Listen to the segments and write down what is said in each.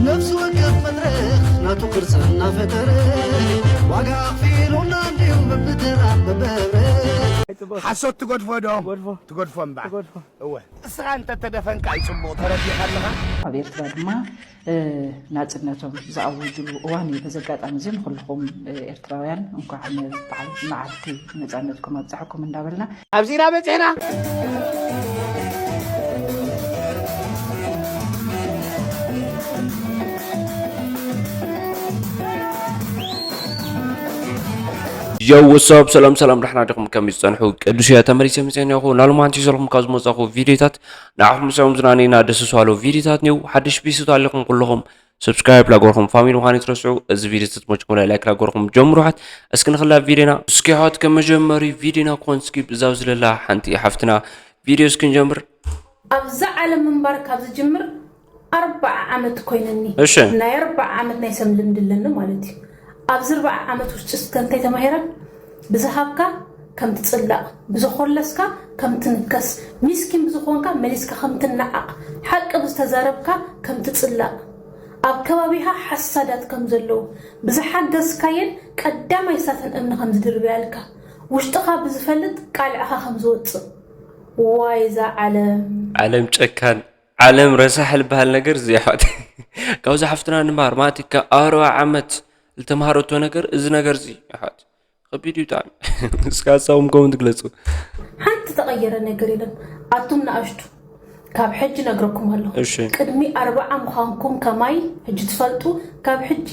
ነፍሲ ወከፍ መድረኽ ናቱ ቅርጺ እናፈጠረ ዋጋ ኣኽፊሉና እንዲሁ በብተራ በበህብረ። ሓሶት ትገድፎ ዶ? ትገድፎ። ትገድፎ እምበኣር። ትገድፎ። እወ። እስኻ እንተተደፈንካ እዩ ጽቡቕ፣ ተረዲእካ ኣለኻ? ኣብ ኤርትራ ድማ፣ እ፣ ናጽነቶም ዝኣወጅሉ እዋን እዩ። በዚ ኣጋጣሚ እዚ ንኹልኹም፣ እ፣ ኤርትራውያን እንኳዕ ንበዓል መዓልቲ ነጻነትኩም ኣብጻሕኩም እንዳበልና፣ ኣብዚ ኢና በጺሕና። Yo, what's up? ሰላም ሰላም፣ ደሕና ዲኹም? ከመይ ዝጸንሑ? ቅዱስ እየ፣ ተመሊሰ መጺአ እኒአኹ። ናሎማዓንቲ ይዘልኹም ካብ ዝመጻኹ ቪድዮታት ንዓኹም ምስኦም ዝናነይና ደስ ዝባሃሉ ቪድዮታት እኒው። ሓድሽ ቢስቶ ኣለኹም ኩልኹም። ሰብስክራይብ ላገርኩም፣ ፋሚሊ ምዃን ይትረስዑ። እዚ ቪድዮ ተትመችኩም ላይ ላይክ ላገርኩም ጀምሩ። ሓት እስኪ ንኽላ ቪድዮና እስኪ ሓት ከመጀመሪ ቪድዮና ክኾን እስኪ ብዛው ዝለላ ሓንቲ ሓፍትና ቪድዮ እስኪ ንጀምር። ኣብዛ ዓለም ምንባር ካብ ዝጅምር ኣርባዓ ዓመት ኮይነኒ። እሺ። ናይ ኣርባዓ ዓመት ናይ ሰብ ልምዲ ኣለኒ ማለት እዩ። ኣብዚ ኣርባዓ ዓመት ውሽጢ እስከ እንታይ ተማሂረ? ብዝሃብካ ከም ትጽላእ፣ ብዝኾለስካ ከም ትንከስ፣ ሚስኪን ብዝኾንካ መሊስካ ከም ትነዓቕ፣ ሓቂ ብዝተዛረብካ ከም ትጽላእ፣ ኣብ ከባቢኻ ሓሳዳት ከም ዘለዉ፣ ብዝሓገዝካየን ቀዳማይ ሳተን እምኒ ከም ዝድርብያልካ፣ ውሽጥኻ ብዝፈልጥ ቃልዕኻ ከም ዝወጽእ። ዋይ እዛ ዓለም። ዓለም ጨካን፣ ዓለም ረሳሕ ዝበሃል ነገር እዚ ኣሕዋት። ካብዚ ሓፍትና ንማር ማለት ካብ ኣርባ ዓመት ዝተምሃረቶ ነገር እዚ ነገር እዚ ኣሕዋት። ከቢድ እዩ ብጣዕሚ። እስከ ሓሳብኩም ከምኡ ትግለጹ። ሓንቲ ተቐየረ ነገር የለን። ኣቱም ንኣሽቱ፣ ካብ ሕጂ ነግረኩም ኣለኹ። እሺ። ቅድሚ ኣርባዓ ምዃንኩም ከማይ ሕጂ ትፈልጡ። ካብ ሕጂ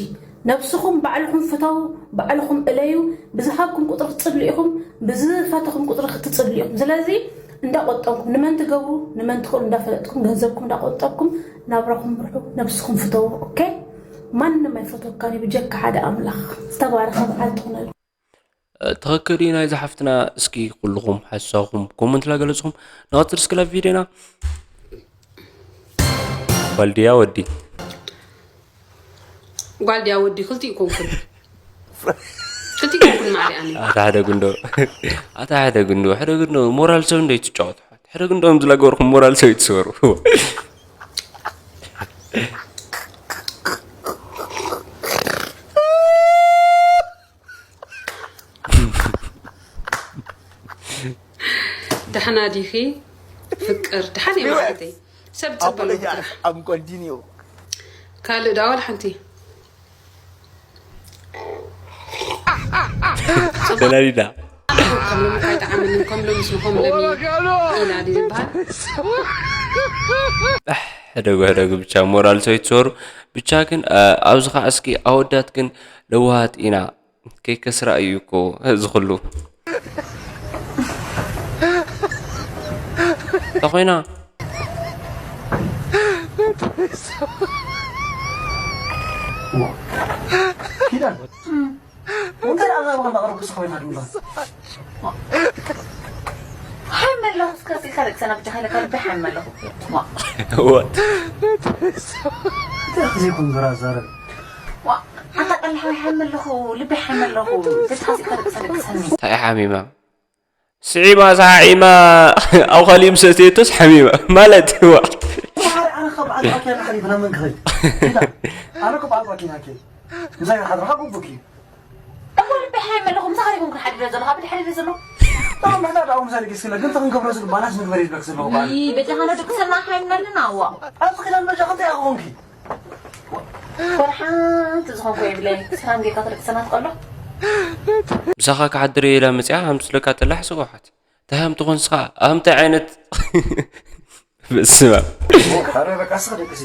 ነብስኹም ባዕልኹም ፍተዉ፣ ባዕልኹም እለዩ። ብዝሃብኩም ቁጽሪ ክትጽብሉ ኢኹም፣ ብዝፈተኹም ቁጽሪ ክትጽብሉ ኢኹም። ስለዚ እንዳቆጠብኩም ንመን ትገብሩ፣ ንመን ትኽእሉ እንዳፈለጥኩም፣ ገንዘብኩም እንዳቆጠብኩም ናብራኹም ምርሑ፣ ነብስኹም ፍተዉ። ኦኬ? ማንም ኣይፈትወካን እዩ ብጀካ ሓደ ኣምላኽ። ዝተባረኸ በዓል ትኹነሉ። እ፣ ትኽክል እዩ ናይዛ ሓፍትና። እስኪ ኩልኹም ሓሳብኩም ኮመንት ላገለጽኹም ንቐጽል እስኪ ላብ ቪድዮና። ጓል ድያ ወዲ? ጓል ድያ ወዲ? ክልቲኡ ኮንኩን። ክልቲኡ ኮንኩን ማዕሪ ኣነ። ኣታ ሕደጉ እንዶ። ኣታ ሕደጉ እንዶ። ሕደጉ እንዶ። ሞራል ሰብ እንዶ ይትጫወቱ። ሕደጉ እንዶ፣ ዝለገርኩም ሞራል ሰብ ይትሰሩ። ደሕና ዲኺ ፍቅር? ደሓን እየ መዓልተይ። ሰብ ጸበሉ ጥራሕ። I'm continue። ካልእ ዳ ዋላ ሓንቲ? ተናዲዳ። ከም ሎሚ ካይጠዓመኒ፣ ከም ሎሚ ስንኾም ለሚ ኢላ ድዩ ዝበሃል? ኣሕ፣ ሕደጉ፣ ሕደጉ፣ ብቻ ሞራል ሰው ይትሰሩ። ብቻ ግን፣ አ፣ ኣብዚ ኸዓ እስኪ ኣወዳት ግን ለዋሃት ኢና። ከይከስራ እዩ እኮ እዚ ኩሉ። እንታይ ኮይና? ኪዳን። እንታይ ደኣ ኣዛብእ እንዳቕረብኩ እስኻ ኮይና ድማ? ሓመለኹ እስከ፣ እስከ ካልእ ክሰና ብቻ፣ ሓይለ ካልእ ሓመለኹ። ዋ። ዋ። እንታይ ዘይኮን ዝራዛረብ? ዋ፣ ኣታ ቀላሓዊ ሓመለኹ፣ ልቢ ሓመለኹ። ብቻ እስከ ካልእ ክሰና ክሰኒ። እንታይ ሓሚማ? ስዒማ፣ ሰዓዒማ፣ ኣብ ካሊእ ምስ ኣእተየቶስ ሓሚማ። ማለት፣ ዋ። ኣነ፣ ኣነ ካብ በዓል ኣኪና ሓሊፍና መን ክኸይድ? ኪዳን፣ ኣነ እኮ በዓል ኣኪና እኪ። ምሳይ ሓድርኻ ግቡእ እኪ። እሞ ልቢ ሓይመለኹ፣ ምሳኻ ዲኹም ክንሓድር ዘሎ? ካብ ሓድር ዘሎ? ኣዎ፣ ምሕዳር ደኣ ምሳሌ ገስክለ፣ ግን ተኽንገብሮ ዝግባናስ ምግበር ይብለክ ዘለኹ በዓል። ይይ፣ በጃኻ ነው ድቅስና ሓይምና ኣለና፣ እዋ። ኣብዚ ኪዳን በጃኻ እንታይ ኢኻ ኮንኪ? ፈርሓንቲ ዝኾንኩ የብለይ። ሰላም ጌርካ ትደቅሰና ትቐሎ? ምሳኻ ክሓድር እየ ኢላ መጺኣ ሃምትለካ ተላ ሕስኻ ውሓት። እንታይ ሃምቲ ኮንስኻ? ሃምቲ ዓይነት በስመ ኣብ። ኣረ በቃ እስኻ ደቅሲ።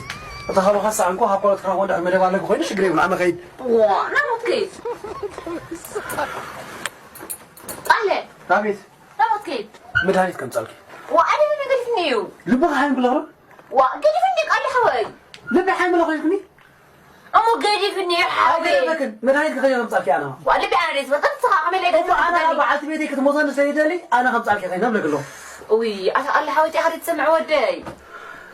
እታ ካልኦኻ ሰዓንኮ ሃብ ፖለቲካ ወደ መደብ ኣለግ ኮይኑ ሽግር የብሉ። ኣነ ኸይድ። ዋ፣ ናብት ከይድ። ጣለ። ናቤት። ናብት ከይድ። መድሃኒት ከምጻልኪ። ዋ፣ ኣነ ነገር እዩ። ልብኻ ሃይም ብለኽሮ? ዋ፣ ገዲፍ እንዲ ቃል ሓወይ። ልቢ ሓይም ብለኽሮ ይልኩኒ? እሞ ገዲፍኒ እዩ ሓወይ። ኣይገደፈክን። መድሃኒት ክኸይድ ከምጻልኪ ኣነ። ዋ፣ ልቢ ኣነ ደስ በጣም ስኻ ከመይ ላይ እሞ ኣነ ገዲፍኒ? በዓልቲ ቤተይ ክትሞተኒ ስለይደሊ ኣነ ከምጻልኪ ከይነ ብለክ ኣለኹ። ውይ፣ ኣታ ኣላ ሓወይ፣ ጢኻ ትሰምዕ ወደይ።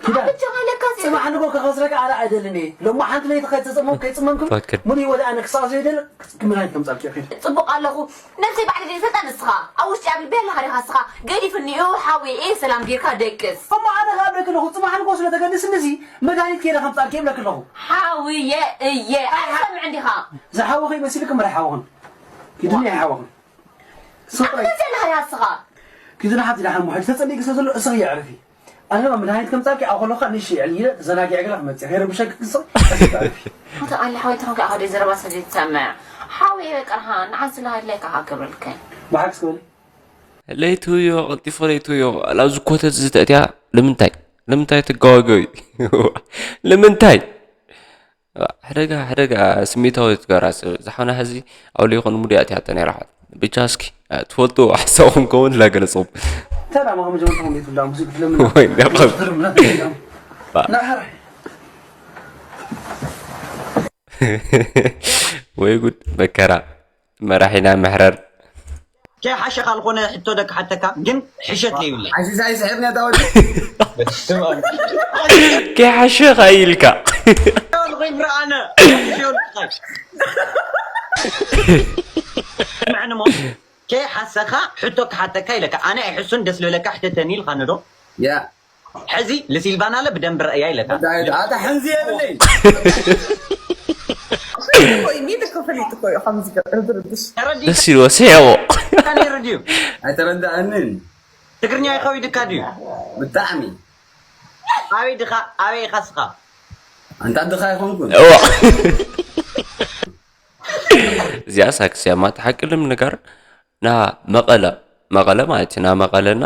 ኪዳን፣ ብቻ ኣለካ ሲ- ጽባሕ ንጎ ከኸስረካ ኣነ ኣይደልን እየ። ሎማ ሓንቲ ለይቲ ከይተጸመም ከይጽመምኩም ትክክል። ሙሉ ህይወት ኣነ ክሳቕ ዘይደል መድሃኒት ከምጻልኪ ከይነ። ጽቡቕ ኣለኹ። ነብሰይ ባዕለይ ዘይፈልጣ ንስኻ። ኣብ ውሽጢ ኣብ ልበይ ኣለኻ ዲኻ ንስኻ? ገዲፍኒ እዩ ሓወይ። እየ ሰላም ጌርካ ደቅስ። እሞ ኣነ ካብ ብለክ ኣለኹ፣ ጽባሕ ንጎ ስለ ተገድስኒ እዚ መድሃኒት ከይነ ከምጻልኪ እየ ብለክ ኣለኹ። ሓ- ውየ እየ ኣይሰምዕ እንዲኻ። ዝሓወኺ መሲልክ ምረ ሓወኽን ኪድኒ ኣይሓወኽን። ኣንተ ዘለኻ ያስኻ። ኪድኒ ሓንቲ ደሓን ምሓጅ ተጸሊእክ ስለ ዘሎ እስኺ የዕርፊ። ኣነ ድማ መድሃኒት ከምጻልኪ ኣብ ከለኻ ንሽ የዕል ኢለ ተዘናጊዐ ገለ ክመጽእ ከይረብሸክ ክስቕ። ኣንተ ኣለ ሓወይ ተኾንካ ኣኸደ ዘረባ ሰብ ዘይትሰምዕ። ሓወይ በቃ ንዓ ዝለሃድላይ ከዓ ክብረልከ። ብሓቂ ስበሊ። ለይትውዮ ቀልጢፎ ለይትውዮ ላብዚ ኮተት ዝተእትያ። ንምንታይ ንምንታይ ትጋዋገዊ? ንምንታይ ሕደጋ ሕደጋ ስሜታዊ ትገራ ሰብ ዝሓውና ሕዚ ኣብ ለይኮን ሙድ ያእትያተ ነይራ ሓት ብቻ እስኪ ትፈልጡ ሓሳብኩም ከውን ላገለጽኩም። ተራ ማኹም ጀመርኩም ቤት ብላ ሙዚክ ፍልም ወይ ደኸም። ናህር ወይ ጉድ መከራ መራሒና መሕረር። ከይሓሸኻ ዝኾነ ሕቶ ደክ ሓተካ ግን ሕሸት የብለይ። ሓሺሽ ኣይስሕብን እያ እታ ወዲ። ከይሓሸኻ ኢልካ። ንኹይ ብርኣነ። ምዕንሞ ከይሓሰኻ ሕቶ ክሓተካ ኢለካ ኣነ ኣይሕሱን ደስ ልብለካ ሕተተኒ ኢልካ ነዶ። ያ ሕዚ ልሲልቫና ለ ብደንብ ረእያ ኢለካ። ኣታ ሕንዚ የብለይ። ሚድ እኮ ፈሊጥ እኮ እዩ ከምዚ ገ- ዝርብሽ። ተረዲእካ ደስ ኢልዎ ስሕዎ። ነይሩ ድዩ? ኣይተረዳእንን ትግርኛ ይኸዊድካ ድዩ? ብጣዕሚ ኣበይ ድኻ ኣበይ ኢኻ ስኻ? ኣንታ ድኻ ኣይኮንኩን። እዋ እዚኣ ሳክስያ ማት ሓቂ ልም ነገር ና መቐለ መቐለ ማለት እዩ ና መቐለና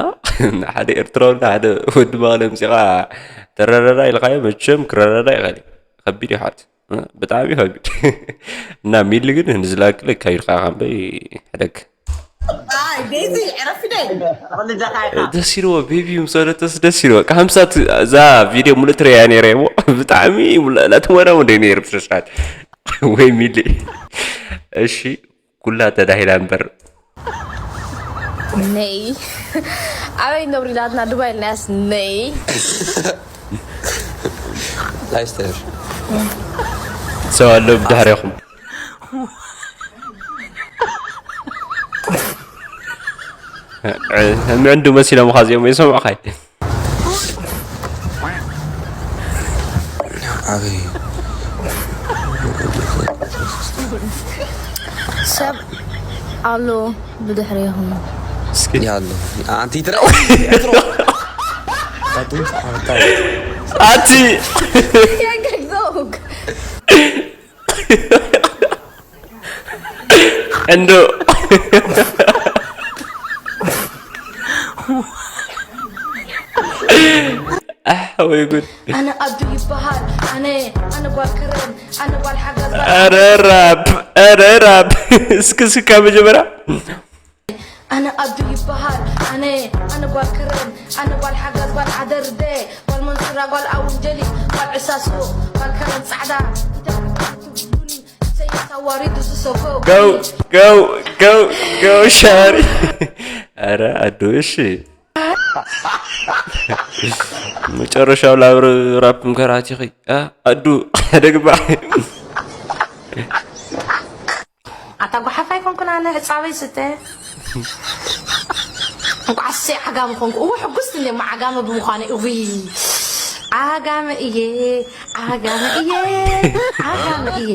ሓደ ኤርትራዊ ሓደ ወዲ መቐለ ምፅኻ ተረረዳ ኢልካዮ መቸም ክረረዳ ይኸእል ከቢድ ይሓት ብጣዕሚ ከቢድ እና ሚሊ ግን ንዝላክል ካይድካ ከንበይ ሕደግ ኣይ ቤቲ ዕረፊደይ። ልደኻ ኢኻ። ደስ ይልዎ ቤቢ ምስ ወለተስ ደስ ይልዎ ካብ ምሳት እዛ ቪድዮ ሙሉእ ትረያ ነይረ ሞ ብጣዕሚ ለተመረሙ ደ ነይር ብስስራት ወይ ሚሊ እሺ ኩላ ተዳሂላ እምበር ነይ ኣበይ ነብሪ ናትና ዱባይ ኢልናያስ ነይ ላይስተር ሰው ኣሎ ብድሕሬኹም ምዕንዱ መሲሎም ኻ እዚኦም ይሰምዑ ኻይ ኣበይ ሰብ ኣሎ ብድሕሬኹም ያሎ ኣንቲ ትረ ኣቲ ያገግዘውክ እንዶ ኣሕ ወይ ጉድ ኣነ ኣዱ ይበሃል ኣነ ኣነ ጓል ከረን ኣነ ጓል ሓጋዝ ጓል ኧረ ራብ ኧረ ራብ እስኪ እስኪ ካብ መጀመርያ ኣነ ኣዱ ይበሃል ኣነ ኣነ ጓል ከረን ኣነ ጓል ሓጋዝ ጓል ዓደርደ ጓል መንሱራ ጓል ኣውንጀሊ ጓል ዕሳሱ ጓል ከረን ጻዕዳ ኢሰያስ ኣዋሪዱ ዝሰጎ go go go go ሻሪ ኧረ ኣዱ እሺ መጨረሻው ላብሪ ራፕ ምከራቲኺ ኣዱ ደግባ ኣታ ጓሓፍ ኣይኮንኩን ኣነ ህፃበይ ስተ እንቋዓሰይ ዓጋመ ኮንኩ እወ ሕጉስቲ እንደ እሞ ዓጋመ ብምዃነ እዊ ዓጋመ እየ ዓጋመ እየ ዓጋመ እየ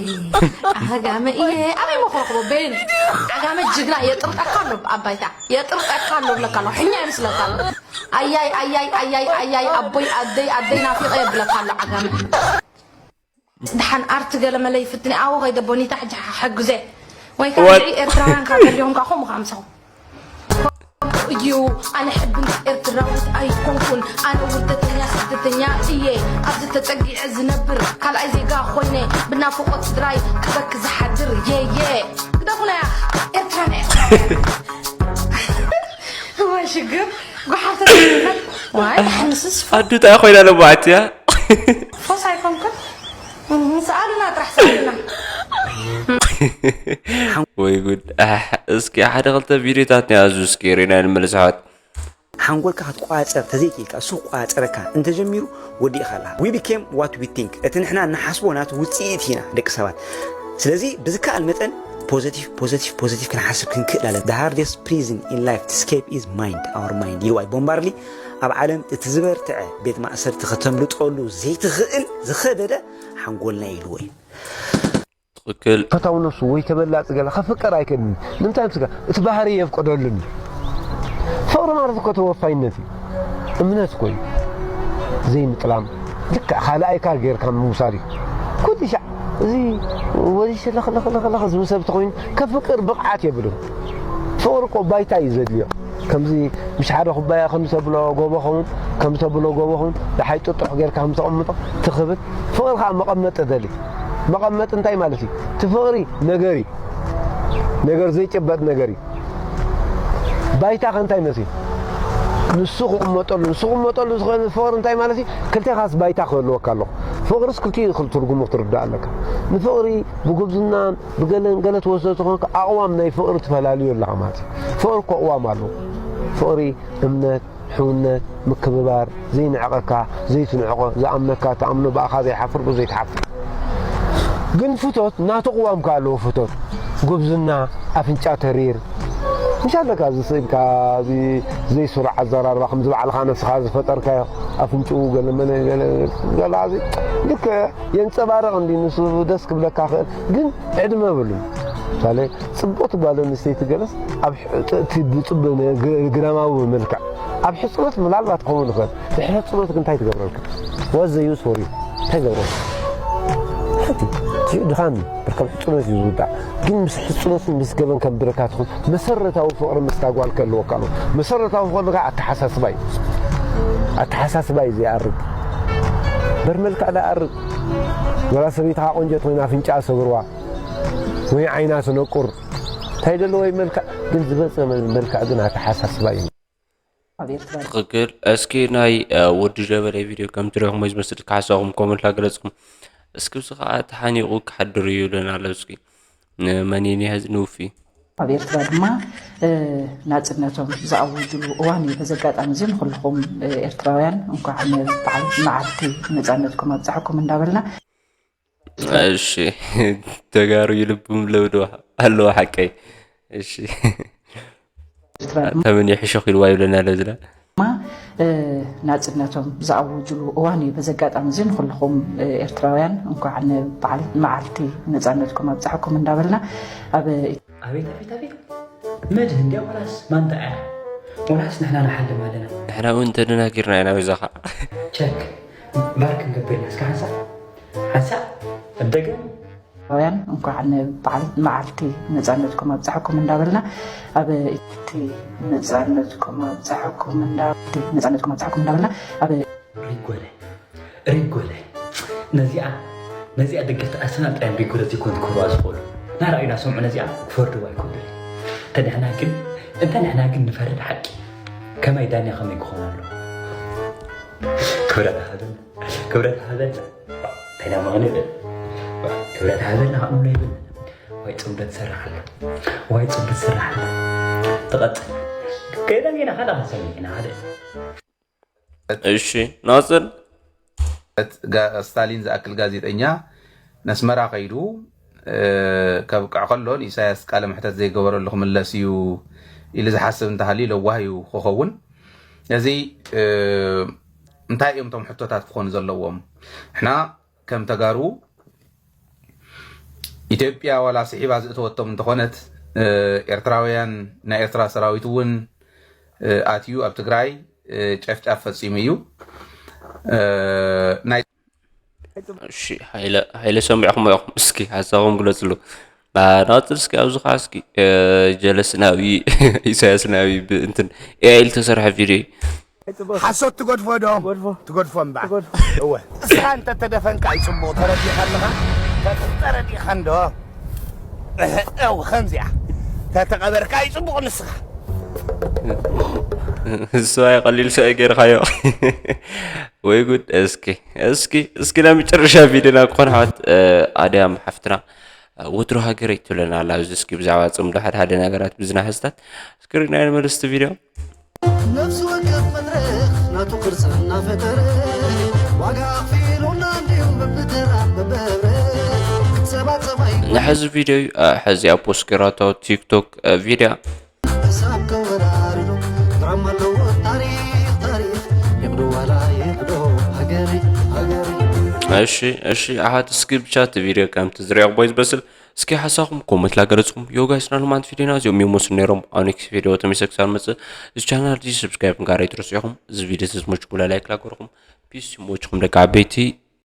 ዓጋመ እየ ኣበይ መኾረኽቦ ቤን ዓጋመ ጅግና የጥርጠካ ኣሎ ኣባይታ የጥርጠካ ኣሎ ብለካ ኣሎ ሕኛ ይመስለካ ኣሎ ኣያይ ኣያይ ኣያይ ኣያይ ኣቦይ ኣደይ ኣደይ ናፊቐ የብለካ ኣሎ ዓጋመ ድሓን ኣርቲ ገለ መለ ይፍትኒ ኣዎ ከይደ ቦኒታ ሕጂ ሓሕግዘ ወይ ከዓ What? ንዒ ኤርትራውያን ካብ ተልዮም ከዓ ከምኡ ከዓ ምሳኹም እዩ ኣነ ሕብን ኤርትራዊት ኣይኮንኩን ኣነ ውርደተኛ ስደተኛ እየ ኣብዚ ተፀጊዐ ዝነብር ካልኣይ ዜጋ ኮይነ ብናፍቆት ስድራይ ክበክ ዝሓድር የየ ግደፉና ኤርትራ ናይ ኤርትራውያን እዋይ ሽግር ጓሓፍ ተተኪፈት ዋይ ንስስ ኣዱ ታይ ኮይና ለባዓት እያ ፎስ ኣይኮንኩን ሰኣሉና ጥራሕ ሰኣሉና ወይ ጉድ ኣሕ፣ እስኪ ሓደ ክልተ ቪድዮታት ናይ ኣዙ እስኪ ሪና ንምልስ ኣሕዋት ሓንጎልካ ክትቆፃፀር ተዘይክኢልካ እሱ ክቆፃፀረካ እንተጀሚሩ ወዲእካ ኣለካ we became what we think እቲ ንሕና ንሓስቦ ናቱ ውፅኢት ኢና ደቂ ሰባት ስለዚ ብዝከኣል መጠን positive positive positive ክንሓስብ ክንክእል ኣለ the hardest prison in life to escape is mind our mind ኢልዋ እዩ ቦምባርሊ ኣብ ዓለም እቲ ዝበርትዐ ቤት ማእሰርቲ ከተምልጠሉ ዘይትኽእል ዝኸበደ ሓንጎልና ኢልዎ እዩ። ትኽክል። ፈታው ነፍሱ ወይ ተበላጺ ገለ ከፍቅር ኣይክእልን። ንምንታይ ምስጋ እቲ ባህሪ የፍቅደሉን። ፍቕሪ ማለት እኮ ተወፋይነት እዩ። እምነት እኮ እዩ። ዘይምጥላም ልክዕ ካልኣይካ ጌርካ ምውሳድ እዩ። ኩሉ ሻዕ እዚ ወዲሽ ለኽለኽለኽለኽ ዝብል ሰብ ተኾይኑ ከፍቅር ብቕዓት የብሉን። ፍቕሪ እኮ ባይታ እዩ ዘድልዮ። ከምዚ ምሽ ሓደ ኩባያ ከምዚ ተብሎ ጎቦ ኸውን ከምዚ ተብሎ ጎቦ ኸውን ደሓይ ጥጡሕ ጌርካ ከም ተቐምጦ ትኽብል። ፍቕሪ ከዓ መቐመጢ ደሊ። መቐመጢ እንታይ ማለት እዩ? እቲ ፍቕሪ ነገር እዩ። ነገር ዘይጭበጥ ነገር እዩ። ባይታ ከ እንታይ መስል? ንሱ ክቕመጠሉ ንሱ ክቕመጠሉ ዝኽእል ፍቕሪ እንታይ ማለት እዩ? ክልቴኻስ ባይታ ክህልወካ ኣለኹ። ፍቕርስ ክልቲኡ ይኽእል ትርጉሙ ክትርዳእ ኣለካ። ንፍቕሪ ብጉብዝናን ብገለን ገለ ትወስዶ ተኾንካ ኣቕዋም ናይ ፍቕሪ ትፈላልዮ ኣለኻ ማለት እዩ። ፍቕሪ እኮ ኣቕዋም ኣለዎ። ፍቕሪ እምነት፣ ሕውነት፣ ምክብባር፣ ዘይንዕቐካ፣ ዘይትንዕቖ፣ ዝኣምነካ ትኣምኖ፣ ብኣኻ ዘይሓፍር ብዘይትሓፍር። ግን ፍቶት ናቱ ቅዋም ከ ኣለዎ ፍቶት። ጉብዝና፣ ኣፍንጫ ተሪር፣ ምሽ ኣለካ እዚ ስእልካ እዚ ዘይስሩዕ ኣዘራርባ ከምዚ ባዕልኻ ነብስኻ ዝፈጠርካዮ ኣፍንጭኡ ገለ መለ ገለ ገለ እዚ ልክዕ የንጸባርቕ እንዲ ንሱ ደስ ክብለካ ክእል ግን ዕድመ ብሉ ምሳሌ ጽቡቕቲ ጓል ኣንስተይቲ ገለስ ኣብ እቲ ብጽቡቅ ግረማዊ መልክዕ ኣብ ሕጽኖት ምናልባት ክኸውን ይኽእል ድሕሪ ሕጽኖት ግን እንታይ ትገብረልካ ወዘ ዩስ ወሪ እንታይ ገብረልካ ሓንቲ ድኻን ብርከም ሕጽኖት እዩ ዝውዳእ ግን ምስ ሕጽኖትን ምስ ገበን ከም ብረካትኹም መሰረታዊ ፍቕሪ ምስታ ጓል ከልወካ ኣለዎ መሰረታዊ ፍቕሪ ከዓ ኣተሓሳስባ እዩ ኣተሓሳስባ እዩ ዘይኣርግ በር መልክዕ ዳኣርግ ወላ ሰበይትኻ ቆንጆ ትኾይና ኣፍንጫኣ ሰብርዋ ወይ ዓይና ትነቁር እንታይ ዘለዎ ይመልካዕ ግን ዝበፀ መልካዕ ግን ኣተሓሳስባ እዩ። ትኽክል። እስኪ ናይ ወዲ ጀበለ ቪድዮ ከም ትሪኹሞ ዝመስል ካሕሳኹም ኮመንት ላገለፅኩም እስኪ ብዚ ከዓ ተሓኒቑ ክሓድር እዩ ይብለና ኣሎ እስኪ ንመን እዩ ኒሀ ንውፊ ኣብ ኤርትራ ድማ ናጽነቶም ዝኣወጅሉ እዋን እዩ። በዚ ኣጋጣሚ እዚ ንኹልኹም ኤርትራውያን እንኳዕ ንበዓል መዓልቲ ነጻነትኩም ኣብጻሕኩም እንዳበልና እሺ ተጋሩ ይልብም ለውዶ ኣለዎ ሓቀይ እሺ ተምን ይሕሾኽ ኢልዋ ይብለና ኣሎ ዝላ ናጽነቶም ዝኣወጅሉ እዋን እዩ። በዚ ኣጋጣሚ እዚ ንኩልኹም ኤርትራውያን እንኳዕ ንበዓል መዓልቲ ነጻነትኩም ኣብጻሕኩም እንዳበልና ኣብ ኣቤት ኣቤት ኣቤት መድህ እንዲያ ወላስ ማንታ እያ ወላስ ንሕና ንሓልም ኣለና ንሕና እውን ተደናጊርና ኢና በዛኻ ቸክ ባር ክንገብር ኢና እስከ ሓንሳእ ሓንሳእ ኣብ ደገም ኤርትራውያን እንኳዕ ንበዓል መዓልቲ ነጻነትኩም ኣብጻሕኩም እንዳበልና ኣብ እቲ ነጻነትኩም ኣብጻሕኩም እንዳ ነጻነትኩም ኣብጻሕኩም እንዳበልና ኣብ ሪጎለ ሪጎለ ነዚኣ ነዚኣ ደገፍቲ ኣርሰናል ጥራይ ሪጎለ ዘይኮኑ ክህርዋ ዝኽእሉ ናራእዩና ሰምዑ ነዚኣ ክፈርድዋ ይከብዱ እንተ ንሕና ግን እንተ ንሕና ግን ንፈርድ ሓቂ ከማይ ዳንያ ከመይ ክኾን ኣሎ ክብረት ሃበን ክብረት ሃበን ከይዳ መቐኒ ይብል ክብረት ሃበን ንዓቕምሎ ይብል ዋይ ፅምዶ ትሰርሕ ኣላ ዋይ ፅምዶ ትሰርሕ ኣላ ትቐፅል ከይዳ ጌና ካልኣ ክንሰምዕ ኢና ሓደ እሺ ናፅል ስታሊን ዝኣክል ጋዜጠኛ ነስመራ ከይዱ ከብቅዕ ከሎ ንኢሳያስ ቃለ ምሕተት ዘይገበረሉ ክምለስ እዩ ኢሉ ዝሓስብ እንተሃልዩ ለዋህ እዩ ክኸውን ነዚ እንታይ እዮም እቶም ሕቶታት ክኾኑ ዘለዎም ንሕና ከም ተጋሩ ኢትዮጵያ ዋላ ስሒባ ዝእተወቶም እንተኾነት ኤርትራውያን ናይ ኤርትራ ሰራዊት እውን ኣትዩ ኣብ ትግራይ ጨፍጫፍ ፈፂሙ እዩ ናይ እሺ ሃይለ ሃይለ ሰሚዕኹም ኢኹም እስኪ ሓሳቦም ግለፅሉ ናፅል እስኪ ኣብዚ ከዓ እስኪ ጀለስ ናብይ ኢሳያስ ናብይ ብእንትን ኤኣይ ዝተሰርሐ ቪድዮ እዩ ሓሶት ትገድፎ ዶ ትገድፎ እምበኣር እወ እስኻ እንተ ተደፈንካ ይፅቡቕ ተረዲኻ ኣለኻ ተረዲኻ እንዶ እው ከምዚኣ ተተቐበርካ ይፅቡቕ ንስኻ እሱ ኣይ ቀሊል ሰው ገይርካዮ ወይ ጉድ እስኪ እስኪ እስኪ ናብ መጨረሻ ቪድዮና ክኾን ሓወት ኣድያም ሓፍትና ወትሮ ሃገረይ ትብለና ኣላ ኣብዚ እስኪ ብዛዕባ ፅምዶ ሓደ ሓደ ነገራት ብዝናሕዝታት እስክሪና ንመልስቲ ቪድዮ ነፍሲ ወከፍ መድረኽ ናቱ ቅርፂ እናፈጠረ ዋጋ ኣኽፊሉና እንድዩ በብተራ በብህብረት ሰባት ሰብኣይ ንሕዚ ቪድዮ ሕዚ ኣብ ፖስት ገይራቶ ቲክቶክ ቪድያ ሕሳብ ከወራርዶ ድራማ ኣለዎ ታሪኽ ታሪኽ እሺ እሺ ኣሓት እስኪ ብቻ እቲ ቪድዮ ከምቲ ዝሪኦ ቦይ ዝበስል እስኪ ሓሳኹም ኮመንት ላገለጽኩም። ዮ ጋይስ ናሉማንት ቪድዮና እዚኦም ይመስሉ ነይሮም። ኣብ ኔክስት ቪድዮ ተመልሰ ክሳብ መጽእ እዚ ቻናል እዚ ሰብስክራይብ ጋር ኣይትረስዑ ኢኹም። እዚ ቪድዮ እዚ ዝመችኩም ላይክ ላገርኩም። ፒስ ይመችኩም ደቂ ዓበይቲ።